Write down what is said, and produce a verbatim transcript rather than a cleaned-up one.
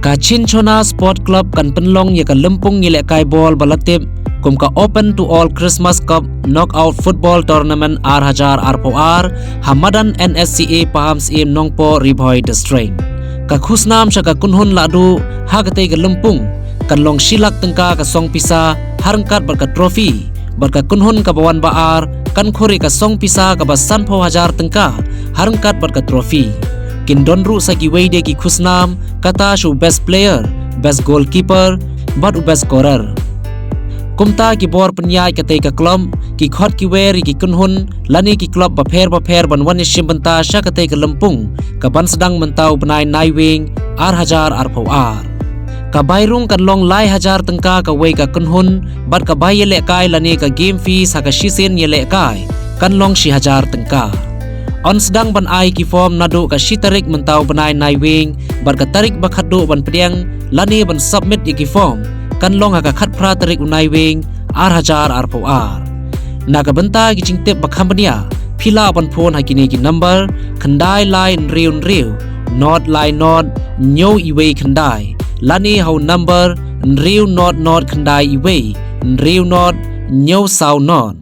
Ka Chinchona Sport Club kan pynlong ïa ka lympung ïalehkai bol ba la tip kum ka Open to All Christmas Cup Knockout Football Tournament ar hajar arphew ar ha madan N S C A Pahamsyiem Nongpoh, Ri Bhoi District. Ka khusnam sha ka kynhun lahduh ha katei ka lympung kan long shi lak tyngka ka song pisa ha ryngkat bad ka trophy, bad ka kynhun kaba wan ba ar kan khur ïa ka song pisa kaba sanphew hajar tyngka ha ryngkat bad ka trophy. Kin don ruh sa kiwei de ki khusnam, kata sha u best player, best goalkeeper bad u best scorer. Kumta ki bor pynïaid katei ka club ki khot ki wer ïa ki kynhun lane ki club bapher bapher ban wan ïashim bynta sha katei ka lympung, ka ban sdang mynta u bnai Naiwieng ar hajar arphew ar. Ka bai rung kan long lai hajar tyngka kawei ka kynhun, bad ka bai ïalehkai lane ka game fees ha ka shisien ïalehkai kan long shi hajar tyngka. Yn sdang ban ai ki form naduh ka shi tarik mynta u bnai Naiwieng, bad ka tarik ba khatduh ban pdiang lane ban submit ïa ki form kan long ha ka khatphra tarik u Naiwieng ar hajar arphew ar. Na ka bynta ki jingtip ba kham bniah, phi lah ban phone ha kine ki number: khyndai lai hynriew hynriew, nod lai nod, hynñiew iwei khyndai, lane ha u number hynriew nod nod khyndai iwei, hynriew nod, hynñiew saw nod.